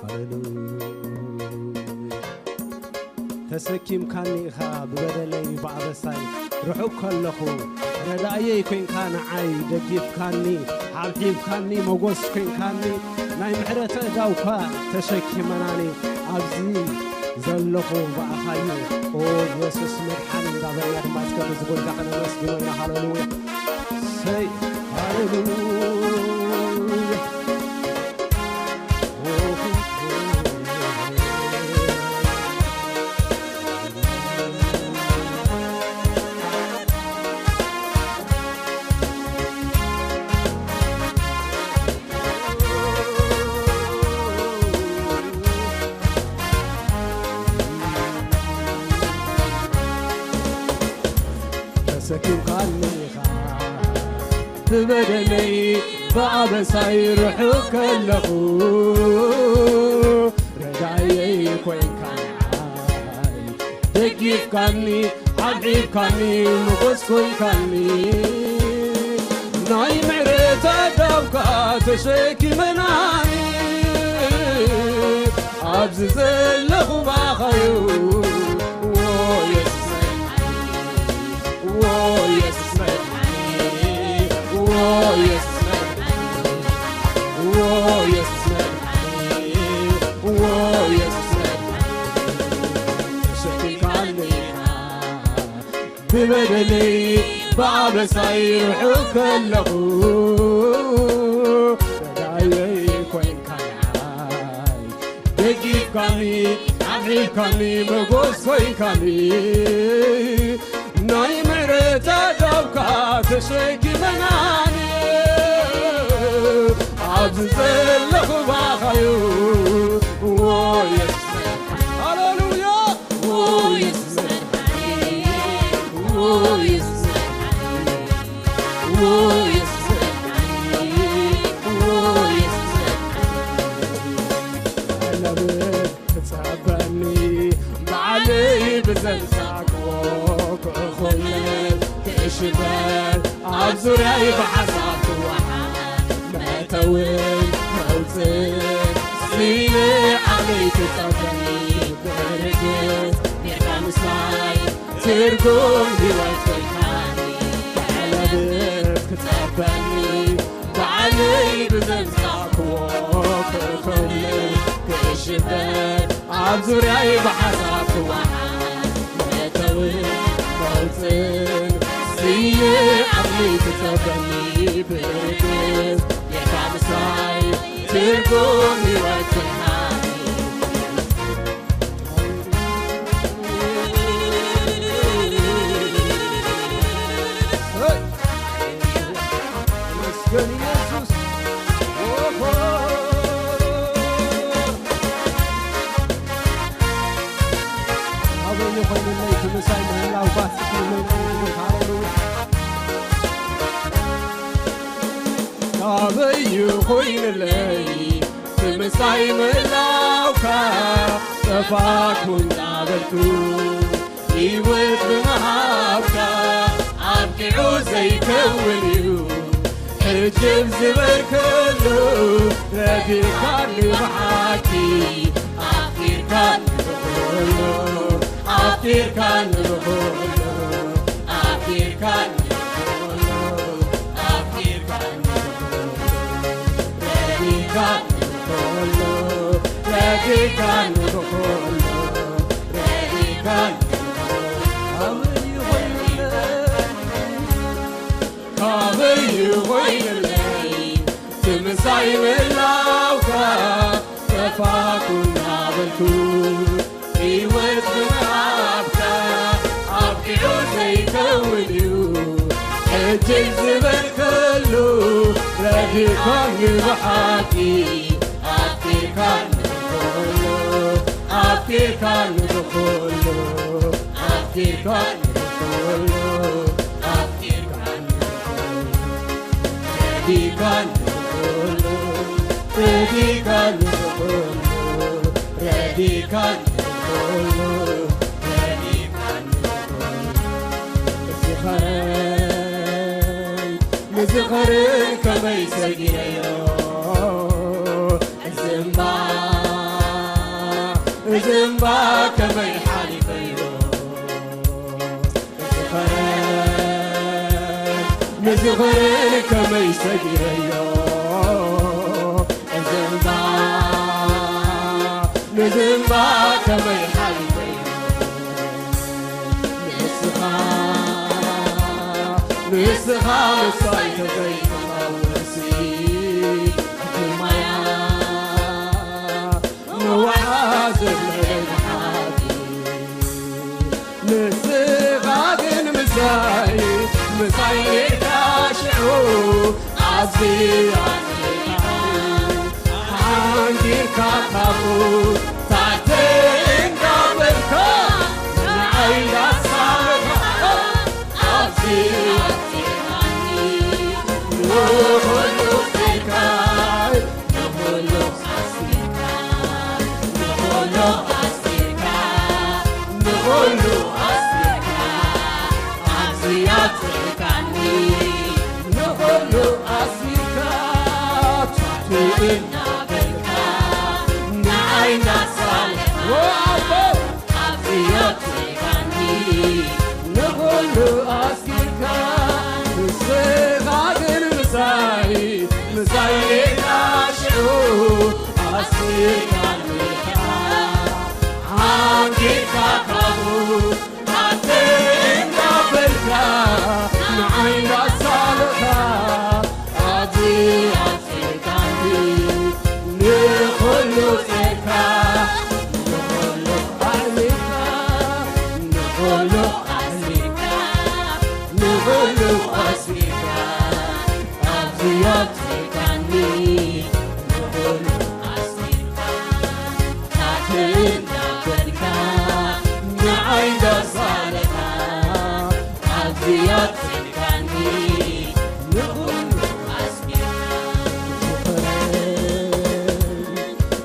ሃሌሉያ። ተሰኪምካኒ ኢኻ ብበደለይ ብኣበሳይ፣ ርሑቕ ከለኹ ረዳእየይ ኮንካ ንዓይ፣ ደጊፍካኒ፣ ሓብሒብካኒ፣ መጎስ ኮንካኒ፣ ናይ ምሕረት ኣእዳውካ ተሸኪመናኒ፣ ኣብዚ ዘለኹ ብኣኻዩ። ኦ የሱስ መድሓኒ እንዳበልና ድማ እስከ ነዚ ጎይታ ከነመስግኖ ኢና። ሃሌሉያ። ሰይ፣ ሃሌሉያ። ተሰኪምካኒ ኢኻ ብበደለይ ብኣበሳይ ርሑቕ ከለኹ፣ ረዳየይ ኮይንካ ንዓይ፣ ደጊፍካኒ፣ ሓብሒብካኒ፣ ምጎስ ኮይንካኒ፣ ናይ ምሕረት ኣእዳውካ ተሸኪመናኒ፣ ኣብዚ ዘለኹ ባኻዩ። ዎ የሱስ መድሓኒ፣ ዎ የሱስ መድሓኒ፣ ዎ የሱስ መድሓኒ፣ ዎ የሱስ መድሓኒ፣ ዎ የሱስ መድሓኒ፣ ተሸኪምካኒ ኢኻ ብበደለይ ብኣበሳይ ርሑቕ ከለኹ፣ ረዳየይ ኮይንካ ንዓይ፣ ደጊፍካኒ፣ ኣምዒካኒ፣ መጎስ ኮይንካኒ፣ ናይ ምሕረት ኣእዳውካ ተሸኪመናኒ፣ ኣብዚ ዘለኹ ባኻዩ። ዎ የሱስ መድሓኒ፣ ሃሌሉያ። ዎ የሱስ መድሓኒ፣ ዎ የሱስ መድሓኒ፣ ዎ የሱስ መድሓኒ፣ ዎ የሱስ መድሓኒ። ለምን ትጸበኒ ባዕለይ ብዘምጻእክዎ ክእኹል ክእሽበል ኣብ ዙርያይ ብሓሳብ ክወሓድ መእተውን መውፅእን ስኢነ ዓቕለይ ክጸበኒ ብርግጽ ጌርካ ምስማይ ትርጉም ህይወት ኮይንካኒ። ተዕለብት ክጸበኒ ባዕለይ ብዘምጻእክዎ ክእኹል ክእሽበል ኣብ ዙርያይ ብሓሳብ ክወሓድ መእተውን መውፅእን ስኢነ ዓቕሊ ክጸበኒ ብርግጽ ጌርካ ምስማይ ትርጉም ህይወት ኮይንካኒ። ተመስገን ኢየሱስ። ኦሆ። ኣበይ ኮይንለይ ክምሳይ ምህላውካ፣ ሃሌሉያ። ኣበይ ኮይንለይ ክምሳይ ምህላውካ፣ ጠፋኩ እንዳበልኩ ህይወት ብምሃብካ ኣብቂዑ ዘይከውን እዩ። ሕጂ ዝበልከሉ ረዲእካኒ ብሓቂ ኣፍቂርካኒ ብኹሉ ኣፍቂርካኒ ብኹሉ ኣፍቂርካኒ ብኹሉ ኣፍቂርካኒ ብኹሉ ረዲእካኒ ብኹሉ ረዲእካኒ ብኹሉ ረዲእካኒ ብኹሉ ኣበይ ኮይንለይ ካበይ ኮይንለይ ትምሳይ ምህላውካ ጠፋኩ እናበልኩ ህይወት ብምሃብካ ኣብቂዑ ዘይከውን እዩ ሕጂ ዝበልከሉ ረዲእካኒ ብሓቂ ኣፍቂርካኒ ብኹሉ ኣፍቂርካኒ ብኹሉ ኣፍቂርካኒ ብኹሉ ኣፍቂርካኒ ብኹሉ ረዲእካኒ ብኹሉ ረዲእካኒ ብኹሉ ረዲእካኒ ብኹሉ ረዲእካኒ ብኹሉ ዝኸረን ንዝኸርን ከመይ ሰጊረዮ እዚ እምባ እዚ እምባ ከመይ ሓሊፈዮ፣ እዚ ኸረን፣ ነዚ ኸረን ከመይ ሰጊረዮ፣ እዚ እምባ፣ ነዚ እምባ ከመይ ሓሊፈዮ። ንስኻ፣ ንስኻ ምሳይ ተዘይትኸውን ሲ፣ እቲ ማያ መወዓዝብ ለለይ ሓቂ። ንስኻ ግን ምሳይ፣ ምሳይ ኔርካ ሽዑ ኣዝያ ሓንጊርካ ካብኡ ታተ እንዳበልካ ንዓይ እንዳሳለኻ ኣዝያ ንኹሉ ጌርካ ንኹሉ ኣስሚርካ፣ ንኹሉ ኣስሚርካ፣ ንኹሉ ኣስሚርካ፣ ኣዝያ ኣጥፊእካኒ። ንኹሉ ኣስሚርካ፣ ትሕቲ እናበልካ፣ ንዓይ እናሳለኻ፣ ኣዝያ ኣጥፊእካኒ። ንኹሉ ኣስሚርካ፣ ንስኻ ግን ምሳይ፣ ምሳይ ኔርካ ሽዑ ኣስሚርካኒ። ሓንጊርካ ካብኡ ኣተ እንዳበልካ፣ ንዓይ እንዳሳለኻ፣ ኣዝያ ኣጥፊእካኒ። ንኹሉ ጸርካ፣ ንኹሉ ኣዕሊልካ፣ ንኹሉ ኣስሚርካ፣ ንኹሉ ኣስሚርካ፣ ኣዝያ ኣጥፊእካኒ። ንኹሉ ኣስሚርካ፣ ታተ እንዳበልካ፣ ንዓይ እንዳሳለኻ፣ ኣዝያ ኣጥፊእካኒ። ንኹሉ ኣስሚርካ፣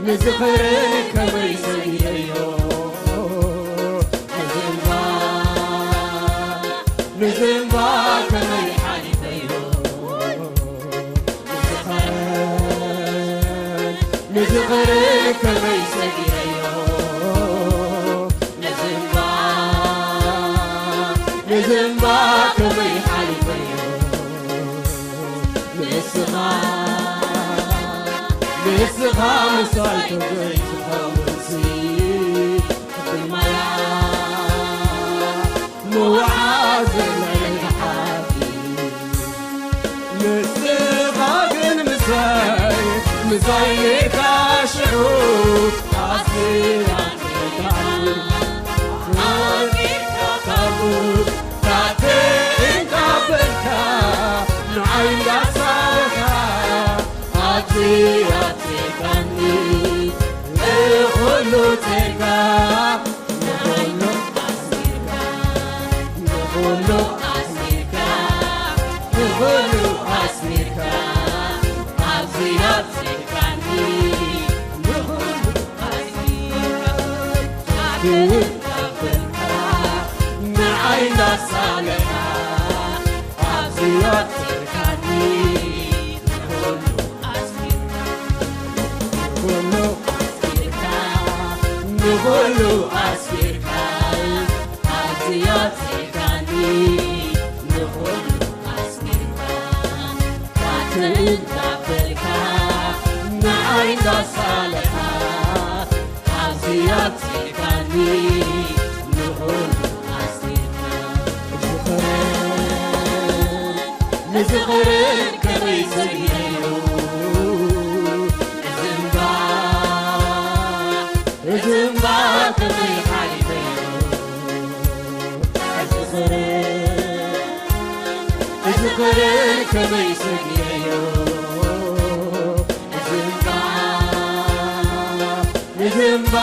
ንዝኽርን ከመይ ሰጊረዮ፣ እዚ እምባ፣ ነዚ እምባ ከመይ ሓሊፈዮ፣ ንዝኽርን፣ ንዝኽርን ከመይ ሰጊረዮ፣ ነዚ እምባ፣ ነዚ እምባ ከመይ ሓሊፈዮ፣ ንስኻ፣ ንስኻ ምሳይ ተዘይትኸውንሲ፣ ብማያ መወዓዝለይ ሓቂ። ንስኻ ግን ምሳይ፣ ምሳይ ኔርካ ሽዑ ኣስሚርካኒ። ኣስሚርካ ካብኡ ታተ እንዳበልካ ንዓይ እንዳሳለኻ ኣዝያ ኣጥፊእካኒ። ንኹሉ ጸጋ ንኹሉ ኣስሚርካ፣ ንኹሉ ኣስሚርካ፣ ንኹሉ ኣስሚርካ፣ ኣዝያ ኣጥፊእካኒ። ንኹሉ ኣስሚርካ፣ ትብል እንዳበልካ፣ ንዓይ እንዳሳለኻ፣ ኣዝያ ኣጥፊእካኒ። ንኹሉ ኣስሚርካ፣ ንኹሉ ኣስሚርካ፣ ንኹሉ ኣስሚርካ፣ ኣዝያ ኣጥፊእካኒ። ንኹሉ ኣስሚርካ፣ ታተ እንዳበልካ፣ ንዓይ እንዳሳለኻ፣ ኣዝያ ኣጥፊእካኒ። ንኹሉ ኣስሚርካ፣ ንዝኽርን፣ ንዝኽርን ከመይ ሰጊረዮ፣ እዚ እምባ፣ እዚ እምባ ከመይ ሓሊፈዮ፣ እዚ ኸረን፣ እዚ ኸረን ከመይ ሰጊረዮ፣ እዚ እምባ፣ እዚ እምባ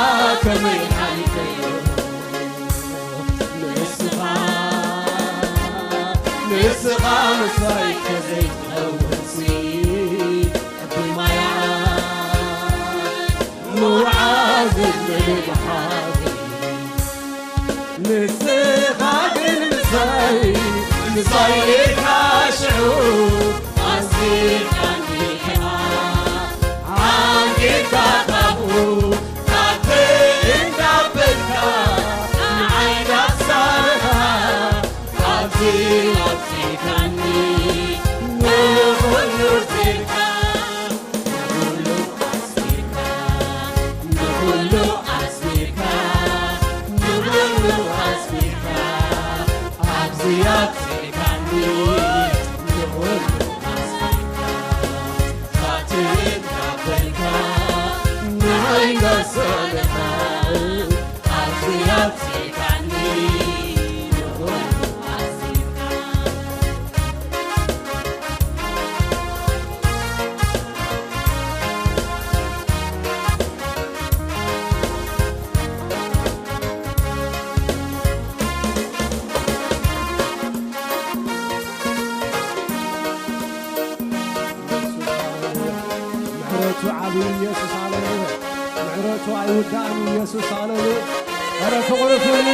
ከመይ ሓሊፈዮ፣ ንስኻ፣ ንስኻ ምሳይ ከዘይትኸውንሲ፣ ብማያ ምውዓል ዝብል ሓቂ። ንስኻ ግን ምሳይ፣ ምሳይ ኢኻ ሽዑ ኣስፊርካኒ ኢኻ። ኣንቂድካ ካብኡ፣ ካብቲ እንዳ ተሰለና ኣዝያ ኣብዚኻኒ ንኹሉ ኣዚዝካ። ምሕረቱ ዓብዪ ኢየሱስ፣ ሃሌሉያ። ምሕረቱ ኣይውዳእን ኢየሱስ፣ ሃሌሉያ። ኧረ ፍቕሪ ፍቕሪ